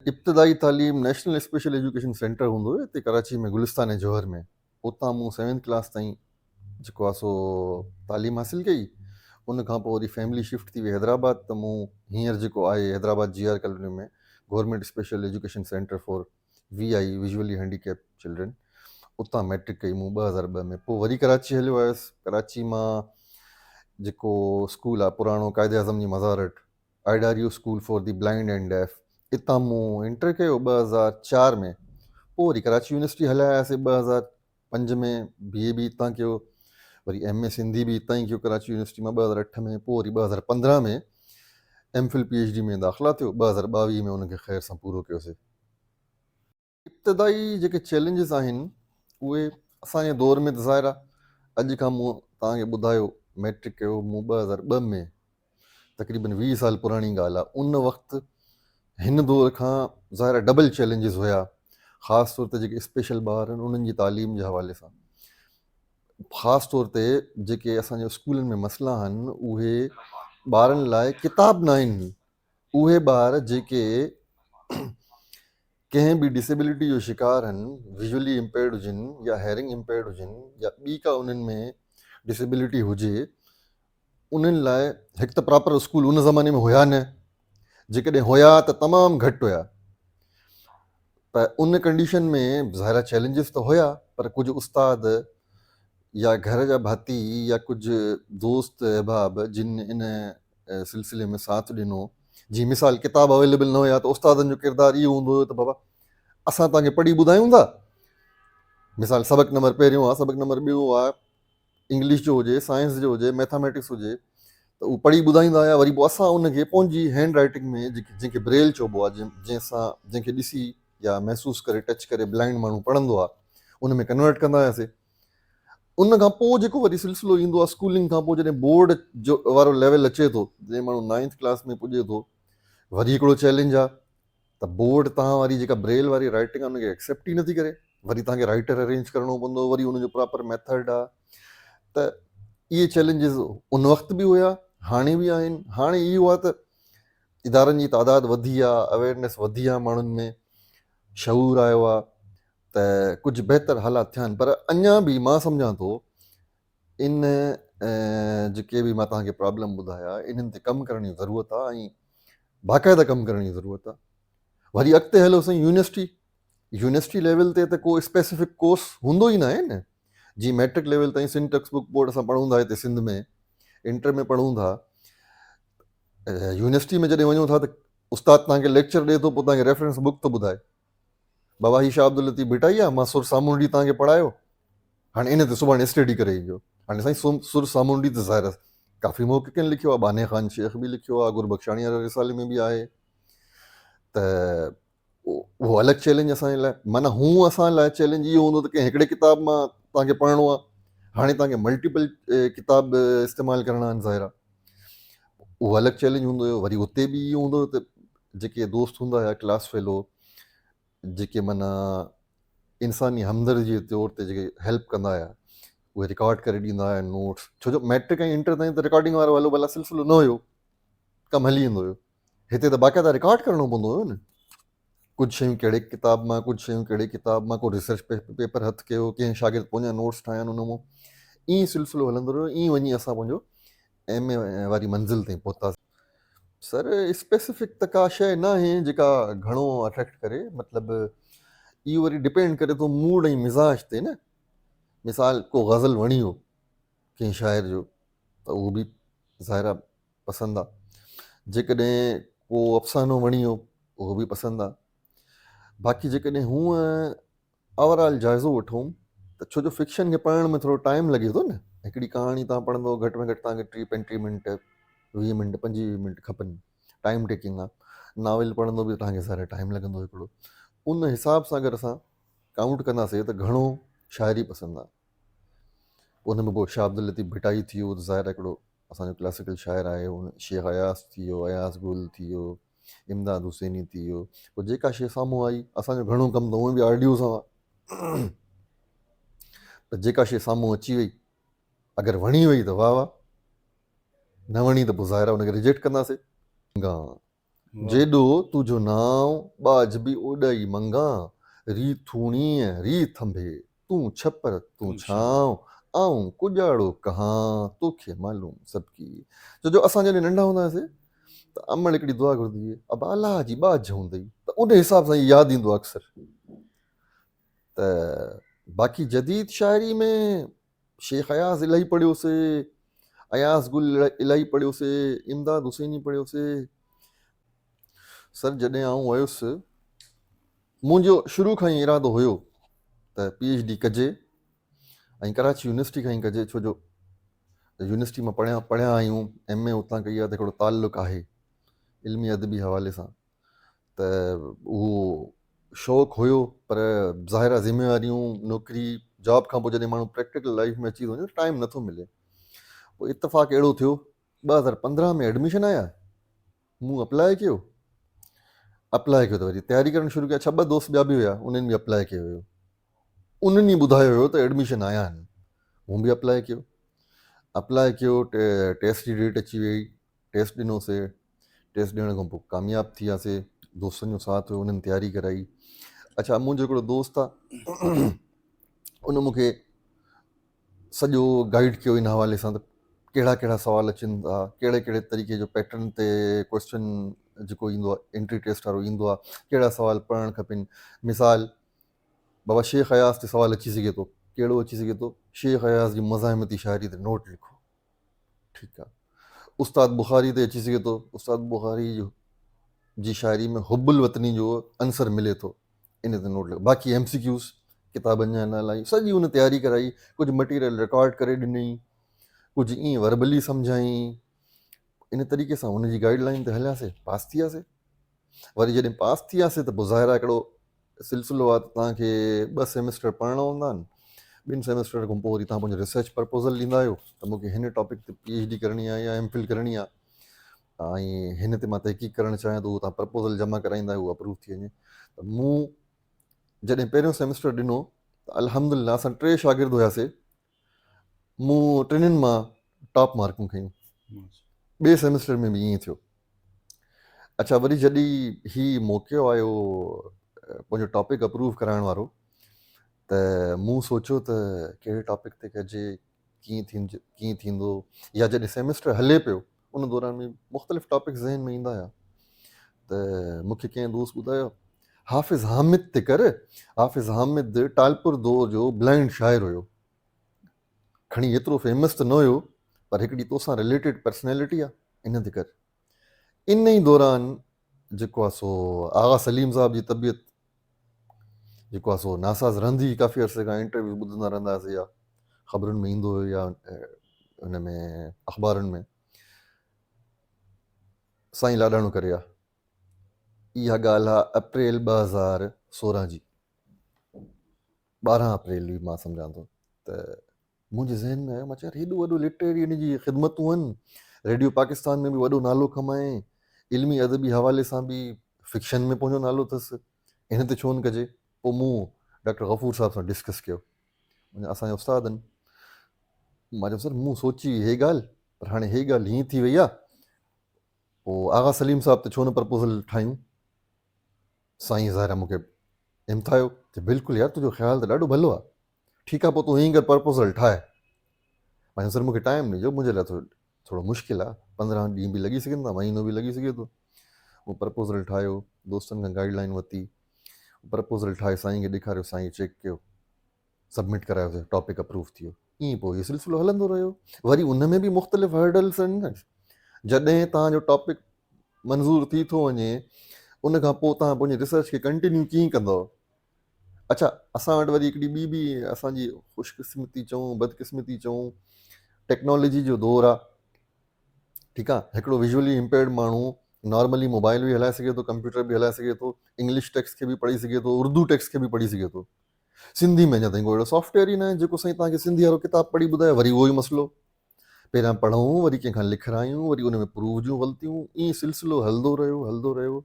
ابتدائي تعليم national special education centre هوندو هيو هتي ڪراچي ۾ گلستان جوهر ۾، اتان مون سيونٿ ڪلاس تائين جيڪو آهي سو تعليم حاصل ڪئي. ان کان پوء وري فيملي شفٽ ٿي وئي حيدرآباد ته مون هينئر جيڪو آهي حيدرآباد جي R colony ۾ government special education centre for V I visually handicap children اتان ميٽرڪ ڪئي مون 2002 ۾. پوء وري ڪراچي هليو آيس. ڪراچي مان جيڪو اسڪول آهي پراڻو قائد اعظم جي مزار وٽ آئيڊاريو school for the blind and deaf اتان مون انٽر ڪيو 2004 ۾. پوء وري ڪراچي يونيورسٽي هليا آياسي 2005 ۾، بي اي به اتان ڪيو، وري ايم اي سنڌي به اتان ئي ڪيو ڪراچي يونيورسٽي مان 2008 ۾. پوء وري 2015 ۾ M Phil P H D ۾ داخلا ٿيو، 2022 ۾ ان کي خير سان پورو ڪيوسي. ابتدائي جيڪي چئلينجز آهن اهي اسان جي دور ۾ ته ظاهر آهي اڄ کان مون توهان کي ٻڌايو ميٽرڪ ڪيو مون 2002 ۾ تقريبن 20 سال پراڻي ڳالهه آهي. ان وقت هن دور کان ظاهر آهي ڊبل چئلينجز هيا، خاص طور تي جيڪي اسپيشل ٻار آهن انهن جي تعليم جي حوالي سان، خاص طور تي جيڪي اسان جي اسڪولن ۾ مسئلا آهن اهي ٻارن لاء ڪتاب نه آهن. اهي ٻار جيڪي ڪنهن به ڊسيبلٽي جو شڪار هن، ويزولي امپيئرڊ هجن يا هيئرنگ امپيئرڊ هجن يا ٻي ڪا انهن ۾ ڊسيبلٽي هجي، انهن لاء هڪ ته پراپر اسڪول ان زماني ۾ هيا نه، جيڪڏهن هيا ته تمام گهٽ هيا ته ان ڪنڊيشن ۾ ظاهر آهي چئلينجز ته هيا پر ڪجهه استاد يا گهر جا ڀاتي يا ڪجهه دوست احباب جن ان سلسلي ۾ ساٿ ڏنو. جي مثال ڪتاب اويليبل نه هيا ته استادن جو ڪردار اهو هوندو هيو ته بابا اسان توهان کي پڙهي ٻڌايون ٿا. مثال سبق نمبر پهريون آ، سبق نمبر ٻيو آ، انگلش جو هجي، سائنس جو هجي، ميٿاميٽڪس هجي ته اهو پڙهي ٻڌائيندا هيا. وري پوء اسان ان کي پنهنجي هينڊ رائٽنگ ۾ جنهن کي بريل چئبو آ، جنهن سان جنهن کي ڏسي يا محسوس ڪري ٽچ ڪري بلائنڊ ماڻهو پڙهندو آ، ان ۾ ڪنورٽ ڪندا هياسي. ان کان پوء جيڪو وري سلسلو ايندو آهي اسڪولنگ کان پوء جڏهن بورڊ جو وارو ليول اچي ٿو، جڏهن ماڻهو نائنٿ ڪلاس ۾ پڄي ٿو، وري هڪڙو چئلينج آهي ته بورڊ تهان واري جيڪا بريل واري رائٽنگ آهي ان کي ايڪسيپٽ ئي نٿي ڪري، وري تهان کي رائٽر ارينج ڪرڻو پوندو، وري ان جو پراپر ميٿڊ آهي. ته اهي چئلينجز ان وقت به هيا، هاڻي به آهن. هاڻي اهو آهي ته ادارن جي تعداد وڌي آهي، اويئرنيس وڌي آهي، ماڻهن ۾ شعور آيو آهي ته ڪجهه بهتر حالات ٿيا آهن، پر اڃا به مان سمجهان ٿو ان جيڪي به مان توهان کي پرابلم ٻڌايا انهن تي ڪم ڪرڻ جي ضرورت آهي ۽ باقاعده ڪم ڪرڻ جي ضرورت آهي. وري اڳتي هلو سائين يونيورسٽي، يونيورسٽي ليول تي ته ڪو اسپيسفڪ ڪورس هوندو ئي ناهي نه. جي ميٽرڪ ليول تائين سنڌ ٽيڪسٽ بڪ بورڊ اسان پڙهون ٿا هتي سنڌ ۾ انٽر ۾ پڙهون ٿا، يونيورسٽي ۾ جڏهن وڃون ٿا ته استاد توهان کي ليڪچر ڏئي ٿو پوء توهان کي ريفرنس بڪ ٿو ٻڌائي، بابا هي شاهه عبداللطيف ڀٽائي آ، مان سر سامونڊي توهان کي پڙهايو، هاڻي ان تي سڀاڻي اسٽڊي ڪري اينجو. هاڻي سائين سر سامونڊي ته ظاهر آ ڪافي محققن لکيو آ، ٻانهي خان شيخ به لکيو آ، گربخشاڻي واري رسالي ۾ به آهي، ته اهو الڳ چئلينج اسان جي لاء. معنيٰ هون اسان لاء چئلينج اهو هوندو ته ڪنهن هڪڙي ڪتاب مان توهان کي پڙهڻو آ، هاڻي توهان کي ملٽيپل ڪتاب استعمال ڪرڻا آهن، ظاهر آ اهو الڳ چئلينج هوندو هيو. وري اتي به اهو هوندو هيو ته جيڪي دوست هوندا هيا ڪلاس فيلو، جيڪي معنيٰ انساني همدردي جي طور تي جيڪي هيلپ ڪندا هيا، اهي رڪارڊ ڪري ڏيندا هيا نوٽس، ڇو جو ميٽرڪ ۽ انٽر تائين ته رڪارڊنگ وارو هلو ڀلا سلسلو نه هيو، ڪم هلي ويندو هيو. هتي ته باقاعده رڪارڊ ڪرڻو پوندو هيو نه، ڪجهه شيون ڪهڙي ڪتاب مان، ڪجهه شيون ڪهڙي ڪتاب مان، ڪو ريسرچ پيپر هٿ ڪيو، ڪنهن شاگرد پنهنجا نوٽس ٺاهيا آهن ان مان، ائين سلسلو هلندو رهيو. ائين وڃي اسان پنهنجو ايم اي واري منزل تائين پهتاسين. سر اسپيسفڪ ته ڪا شيء ناهي جيڪا گهڻو اٽريڪٽ ڪري، مطلب اهو وري ڊپينڊ ڪري ٿو موڊ ۽ مزاج تي نه. مثال ڪو غزل وڻي ويو ڪنهن شاعر جو ته اهو به ظاهر آهي پسند آ، جيڪڏهن ڪو افسانو وڻي ويو اهو به پسند آ. باقي جيڪڏهن هونء اوور آل جائزو وٺون ته ڇو جو فڪشن کي پڙهڻ ۾ ٿورو ٽائيم لڳي ٿو نه، هڪڙي ڪهاڻي توهان پڙهندو گهٽ ۾ گهٽ توهان کي 30 35 منٽ 20 منٽ 25 منٽ کپن، ٽائيم ٽيڪنگ آ. ناول پڙهندو به توهان کي ساري ٽائيم لڳندو هڪڙو. ان حساب سان اگر اسان ڪائونٽ ڪنداسين ته گهڻو شاعري پسند آ. ان ۾ پوء شاهه عبداللطيف ڀٽائي ٿي ويو ته ظاهر آهي هڪڙو اسان جو ڪلاسيڪل شاعر آهي، شيخ اياز ٿي ويو، اياز گل ٿي ويو، امداد حسيني ٿي ويو. پوء جيڪا شيء سامهون آئي، اسان جو گهڻو ڪم ته هونئن به آڊيو سان آهي، ته جيڪا شيء سامهون اچي وئي اگر وڻي وئي ته واهه واهه، نه وڻي ته پوء ظاهر آهي ان کي ريجيڪٽ ڪنداسين. جيڏو تنهنجو نانء، ٻاجهه به اوڏا ئي منگان، ري ٿوڻيء ري ٿنڀي، تون ڇپر تون ڇانء، آئون ڪڄاڙو ڪهان، توکي معلوم سڀڪي. ڇو جو اسان جڏهن ننڍا هوندا هئاسين ته امڙ هڪڙي دعا گهرندي هئي، ابا الله جي ٻاجهه هوندئي ته ان حساب سان ياد ايندو آهي اڪثر. ته باقي جديد شاعري ۾ شيخ اياز الاهي پڙهيوسي، اياز گل الاهي پڙهيوسي، امداد حسيني پڙهيوسي. سر جڏهن آئون ويس منهنجو شروع کان ئي ارادو هيو ته پي ايڇ ڊي ڪجي ۽ ڪراچي يونيورسٽي کان ئي ڪجي ڇو جو يونيورسٽي مان پڙهيا پڙهيا آهيون ايم اي اتان ڪئي آهي ته هڪڙو تعلق آهي علمي ادبي حوالي سان ته اهو شوق هيو پر ظاهر آهي ذميواريون نوڪري جاب کان پوء جڏهن ماڻهو پريڪٽيڪل لائف ۾ اچي ٿو وڃي ته ٽائيم نٿو ملي پوء اتفاق اهڙو ٿيو 2015 ۾ ايڊميشن آيا مون اپلاء ڪيو اپلاء ڪيو ته وري تياري ڪرڻ شروع ڪيا اڇا ٻه دوست ٻيا به هيا انهن به اپلاء ڪيو هيو انهن ئي ٻڌايو هيو ته ايڊميشن آيا آهن مون به اپلاء ڪيو اپلاء ڪيو ٽيسٽ جي ڊيٽ اچي وئي ٽيسٽ ڏنوسي، ٽيسٽ ڏيڻ کان پوء ڪامياب ٿي وياسي، دوستن جو ساٿ هيو انهن تياري ڪرائي. اڇا منهنجو هڪڙو دوست آ ان مون کي سڄو گائيڊ ڪيو ان حوالي سان ته ڪهڙا ڪهڙا سوال اچن ٿا ڪهڙي ڪهڙي طريقي جو پيٽرن تي ڪويسچن جيڪو ايندو آ انٽري ٽيسٽ وارو ايندو آ ڪهڙا سوال پڙهڻ کپن مثال بابا شيخ اياز تي سوال اچي سگهي ٿو ڪهڙو اچي سگهي ٿو شيخ اياز جي مزاحمتي شاعري تي نوٽ لکو ٺيڪ آ استاد بخاري تي اچي سگهي ٿو استاد بخاري جو جي شاعري ۾ حب الوطني جو عنصر ملي ٿو ان تي نوٽ لکو باقي ايم سي ڪيوز ڪتابن جا نالا سڄي ان تياري ڪرائي ڪجهه مٽيريل رڪارڊ ڪري ڏنئي ڪجهه ائين وربلي سمجهائين ان طريقي سان ان جي گائيڊ لائن تي هلياسي پاس ٿي وياسي وري جڏهن پاس ٿي وياسي ته پوء ظاهر آهي هڪڙو سلسلو آهي ته توهان کي ٻه سيمسٽر پڙهڻا هوندا آهن ٻن سيمسٽر کان پوء وري توهان پنهنجو ريسرچ پرپوزل ڏيندا آهيو ته مون کي هن ٽاپڪ تي پي ايڇ ڊي ڪرڻي آهي يا ايم فل ڪرڻي آهي ۽ هن تي مان تحقيق ڪرڻ چاهيان ٿو اهو توهان پرپوزل جمع ڪرائيندا آهيو اهو اپروو ٿي وڃي ته مون جڏهن پهريون سيمسٽر ڏنو ته الحمد لله اسان ٽي شاگرد هياسي مون ٽنهين مان ٽاپ مارڪون کنيون. ٻئي سيمسٽر ۾ به ائين ٿيو. اڇا وري جڏهن هي موقعو آيو پنهنجو ٽاپڪ اپروو ڪرائڻ وارو ته مون سوچيو ته ڪهڙي ٽاپڪ تي ڪجي ڪيئن ٿيندو ڪيئن ٿيندو يا جڏهن سيمسٽر هلي پيو ان دوران ۾ مختلف ٽاپڪ ذهن ۾ ايندا هيا ته مون کي ڪنهن دوست ٻڌايو حافظ حامد تي ڪر، حافظ حامد ٽالپر دور جو بلائنڊ شاعر هيو. کڻي ايترو فيمس ته نه هيو پر هڪڙي توسان رليٽيڊ پرسنالٽي آ ان تي ڪر. ان ئي دوران جيڪو آ سو آغا سليم صاحب جي طبيعت جيڪو آ سو ناساز رهندي هئي ڪافي عرصي کان انٽرويوز ٻڌندا رهندا هئاسين يا خبرن ۾ ايندو هيو يا ان ۾ اخبارن ۾ سائين لاڏاڻو ڪري آ. اها ڳالهه آ اپريل 2016 جي، 12 اپريل هئي مان سمجهان ٿو ته منهنجي ذهن ۾ آيو مان چيو يار هيڏو وڏو لٽريري هن جي خدمتون آهن، ريڊيو پاڪستان ۾ به وڏو نالو ڪمائين، علمي ادبي حوالي سان به فڪشن ۾ پنهنجو نالو اٿس، هن تي ڇو نه ڪجي؟ پوء مون ڊاڪٽر غفور صاحب سان ڊسڪس ڪيو، اسان جا استاد آهن، مان چيو سر مون سوچي هي ڳالهه پر هاڻي هي ڳالهه هيئن ٿي وئي آهي، پوء آغا سليم صاحب ته ڇو نه پرپوزل ٺاهيون. سائين ظاهر آهي مون کي همٿايو ته بلڪل يار تنهنجو خيال ته ڏاڍو ڀلو آهي. ٺيڪ آهي پوء تون هيئن ڪر پرپوزل ٺاهه. مان چيم سر مون کي ٽائيم ڏجو منهنجي لاء ٿورو مشڪل آهي 15 ڏينهن به لڳي سگهن ٿا مهينو به لڳي سگهي ٿو. مون پرپوزل ٺاهيو دوستن کان گائيڊ لائين ورتي پرپوزل ٺاهي سائين کي ڏيکاريو سائين چيڪ ڪيو. سبمٽ ڪرايوسين ٽاپڪ اپروو ٿي ويو ائين پوء اهو سلسلو هلندو رهيو وري ان ۾ به مختلف هرڊلس آهن نه جڏهن توهان جو ٽاپڪ منظور ٿي ٿو وڃي ان کان پوء توهان پنهنجي ريسرچ کي ڪنٽينيو ڪيئن ڪندو اڇا اسان وٽ وري هڪڙي ٻي به اسان جي خوش قسمتي چئون بد قسمتي چئون ٽيڪنالاجي جو دور آهي ٺيڪ آ هڪڙو ويزولي امپيئرڊ ماڻهو نارملي موبائل به هلائي سگهي ٿو ڪمپيوٽر به هلائي سگهي ٿو انگلش ٽيڪسٽ کي به پڙهي سگهي ٿو اردو ٽيڪسٽ کي به پڙهي سگهي ٿو سنڌي ۾ اڃا تائين ڪو اهڙو سافٽ ويئر ئي ناهي جيڪو سائين توهان کي سنڌي وارو ڪتاب پڙهي ٻڌائي وري اهو ئي مسئلو پهريان پڙهون وري ڪنهن کان لکرايون وري ان ۾ پروف جون غلطيون ائين سلسلو هلندو رهيو هلندو رهيو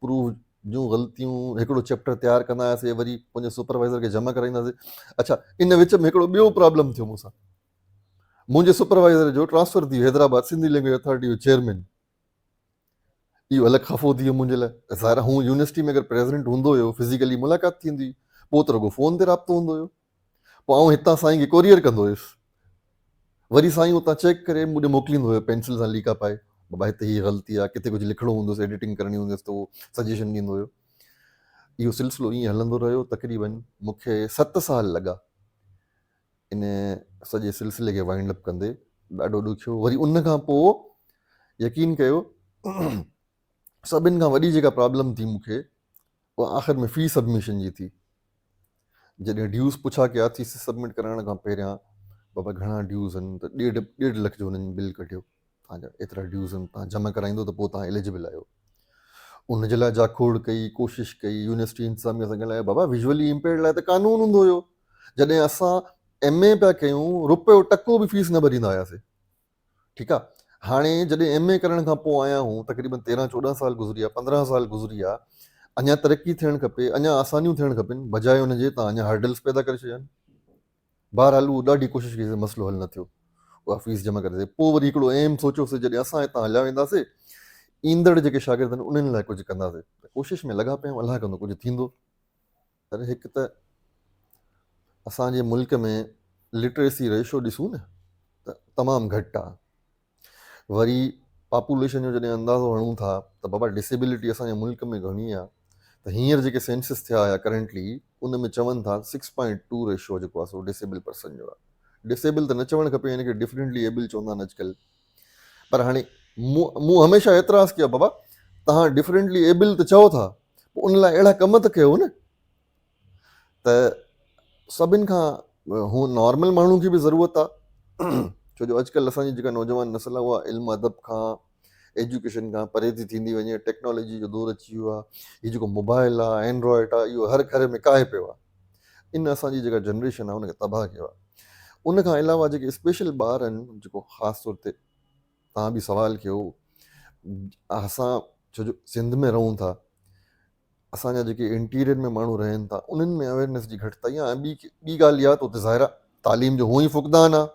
پروف جون غلطيون هڪڙو چيپٽر تيار ڪندا هئاسي وري پنهنجي سپروائزر کي جمع ڪرائيندا هئاسي اڇا ان وچ ۾ هڪڙو ٻيو پرابلم ٿيو مون سان منهنجي سپروائزر جو ٽرانسفر ٿي ويو حيدرآباد سنڌي لينگويج اٿارٽي جو چيئرمين. اهو الڳ خفو ٿي ويو منهنجي لاء. ظاهر آهي هو يونيورسٽي ۾ اگر پريزيڊنٽ هوندو هيو فزيڪلي ملاقات ٿيندي هئي، پوء ته رڳو فون تي رابطو هوندو هيو. پوء آئون هتان سائين کي ڪوريئر ڪندو هيس. وري سائين اتان چيڪ ڪري مون ڏي موڪليندو هيو پينسل سان ليڪا پائي، بابا هتي هي غلطي آهي، ڪٿي ڪجهه لکڻو هوندو هيس، ايڊيٽنگ ڪرڻي هوندي هيس ته اهو سجيشن ڏيندو هيو. اهو سلسلو ائين هلندو رهيو تقريبن مون کي 7 سال لڳا ان سڄي سلسلي کي وائنڊ اپ ڪندي، ڏاڍو ڏکيو. وري ان کان پوء يقين ڪيو سڀن کان وڏي جيڪا پرابلم ٿي مون کي اها آخر ۾ في سبمشن جي ٿي. جڏهن ڊيوز پڇا ڪيا ٿيسز سبمٽ ڪرائڻ کان پهريان بابا گهڻا ڊيوز آهن ته ڏيڍ ڏيڍ لک جو هنن بل ڪڍيو توهان جا ايترا ڊيوز آهن توهان جمع ڪرائيندو ته پوء توهان اليجبل آهيو. ان جي لاء جاکوڙ ڪئي ڪوشش ڪئي يونيورسٽي انتظاميا سان ڳالهايو بابا ويزولي امپيئرڊ لاء ته قانون هوندو هيو جڏهن اسان ايم اي پيا ڪيون روپيو ٽڪو به فيس نه ڀريندا هياسي. ٺيڪ آ هاڻي جڏهن ايم اي ڪرڻ کان پوء آيا آهيون تقريبن 13 14 سال گذري ويا 15 سال گذري ويا اڃا ترقي ٿيڻ کپي اڃا آسانيون ٿيڻ کپن بجاء ان جي تان اڃا هرڊلز پيدا ڪري ڇڏيا آهن. بهرحال اهو ڏاڍي ڪوشش ڪئي سي مسئلو حل نه ٿيو اها فيس جمع ڪري سي پوء وري هڪڙو ايم سوچيوسي جڏهن اسان هتان هليا وينداسي ايندڙ جيڪي شاگرد آهن انهن لاء ڪجهه ڪنداسي ته ڪوشش ۾ لڳا پيا آهيون الله ڪندو ڪجهه ٿيندو. سر هڪ ته اسان جي ملڪ ۾ لٽريسي ريشو ڏسون نه ته تمام گهٽ آ وري پاپوليشن جو جڏهن اندازو هڻون ٿا ته بابا ڊسيبلٽي اسان جي ملڪ ۾ گهڻي آ ته هينئر جيڪي سينسس ٿيا هيا ڪرنٽلي ان ۾ چون ٿا 6.2 ريشو جيڪو آ سو ڊسيبل پرسن جو آ. ڊسيبل ته نه چوڻ کپي ان کي ڊفرنٽلي ايبل چوندا آهن اڄڪلهه پر هاڻي مون هميشه اعتراض ڪيو بابا توهان ڊفرنٽلي ايبل ته چئو ٿا پوء ان لاء اهڙا ڪم ته ڪيو نه ته سڀن کان هو نارمل ماڻهو کي به ضرورت آ ڇو جو اڄڪلهه اسان جي جيڪا نوجوان نسل آ اها علم ادب کان ايجوڪيشن کان پري ٿي ٿيندي وڃي ٽيڪنالاجي جو دور اچي ويو آ هي جيڪو موبائل آ اينڊرائڊ آ اهو هر گهر ۾ ڪاهي پيو آ ان اسان جي جيڪا جنريشن آ ان کي تباهه ڪيو آ ان کان علاوه جيڪي اسپيشل ٻار آهن جيڪو خاص طور تي توهان به سوال ڪيو اسان ڇو جو سنڌ ۾ رهون ٿا اسان جا جيڪي انٽيريئر ۾ ماڻهو رهن ٿا انهن ۾ اويرنيس جي گهٽتائي آهي ۽ ٻي ٻي ڳالهه اها ته اتي ظاهر آهي تعليم جو هونئن ئي فقدان آهي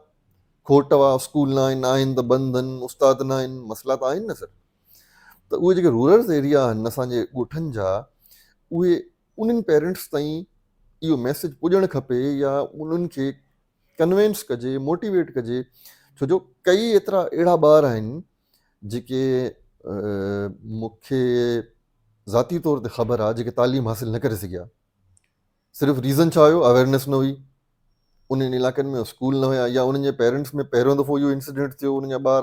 کوٽ آهي اسڪول نه آهن آهن ته بند آهن استاد نه آهن مسئلا ته آهن نه سر ته اهي جيڪي رورل ايريا آهن اسان جي ڳوٺن جا اهي انهن پيرنٽس تائين اهو ميسيج پڄڻ کپي يا انهن کي ڪنوينس ڪجي موٽيويٽ ڪجي ڇو جو ڪئي ايترا اهڙا ٻار آهن جيڪي مون کي ذاتي طور تي خبر آهي جيڪي تعليم حاصل نه ڪري سگهيا صرف ريزن ڇا هيو اويرنيس نه هئي انهن علائقن ۾ اسڪول نه هيا يا انهن جي پيرنٽس ۾ پهريون دفعو اهو انسيڊنٽ ٿيو انهن جا ٻار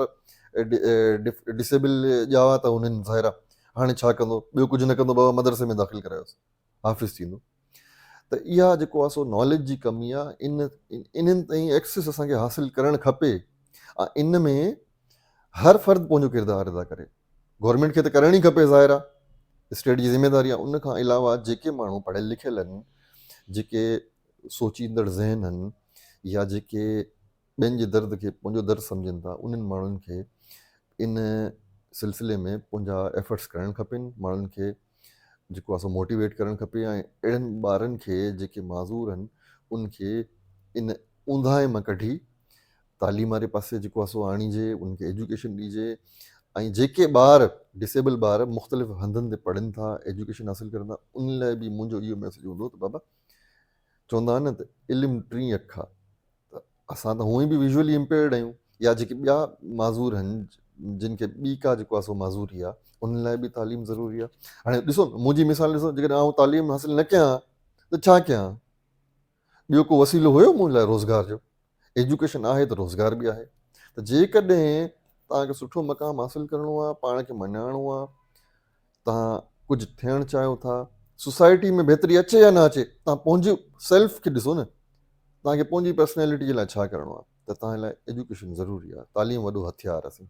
ڊسيبل ڄاوا ته انهن ظاهر آهي هاڻي ڇا ڪندو ٻيو ڪجهه نه ڪندو بابا مدرسي ۾ داخل ڪرايوس حافظ ٿيندو ته اها جيڪو آهي سو ناليج جي ڪمي آهي ان انهن تائين ايڪسس اسان کي حاصل ڪرڻ کپي ۽ ان ۾ هر فرد پنهنجو ڪردار ادا ڪري گورنمينٽ کي ته ڪرڻ ئي کپي ظاهر آهي اسٽيٽ جي ذميواري آهي ان کان علاوه جيڪي ماڻهو پڙهيل لکيل آهن جيڪي سوچيندڙ ذهن آهن يا جيڪي ٻين جي درد کي پنهنجو درد سمجهن ٿا انهن ماڻهن کي ان سلسلي ۾ پنهنجا ايفرٽس ڪرڻ کپن ماڻهن کي جيڪو آهي سو موٽيويٽ ڪرڻ کپي ۽ اهڙن ٻارن کي جيڪي معذور آهن ان کي ان اونداهي مان ڪڍي تعليم واري پاسي جيڪو آهي سو آڻيجي ان کي ايجوڪيشن ڏيجي ۽ جيڪي ٻار ڊسيبل ٻار مختلف هنڌن تي پڙهن ٿا ايجوڪيشن حاصل ڪرن ٿا ان لاء به منهنجو اهو ميسيج هوندو ته بابا چوندا آهن نه ته علم ٽين اک آهي ته اسان ته هونئن به ويزوئلي امپيئرڊ آهيون يا جيڪي ٻيا معذور آهن جن کي ٻي ڪا جيڪو آهي سو معذوري آهي انهن لاء به تعليم ضروري آهي هاڻي ڏسو منهنجي مثال ڏسو جيڪڏهن آئون تعليم حاصل نه ڪيان ته ڇا ڪيان ٻيو ڪو وسيلو هيو مون لاء روزگار جو ايجوڪيشن آهي ته روزگار به آهي ته جيڪڏهن توهان کي سٺو مقام حاصل ڪرڻو آهي پاڻ کي مڃائڻو آهي توهان ڪجهه ٿيڻ چاهيو ٿا سوسائٽي ۾ بهتري اچي يا نه اچي توهان پنهنجي سيلف کي ڏسو نه توهان کي پنهنجي پرسنالٽي جي لاء ڇا ڪرڻو آهي ته توهان لاء ايجوڪيشن ضروري آهي تعليم وڏو هٿيار آهي.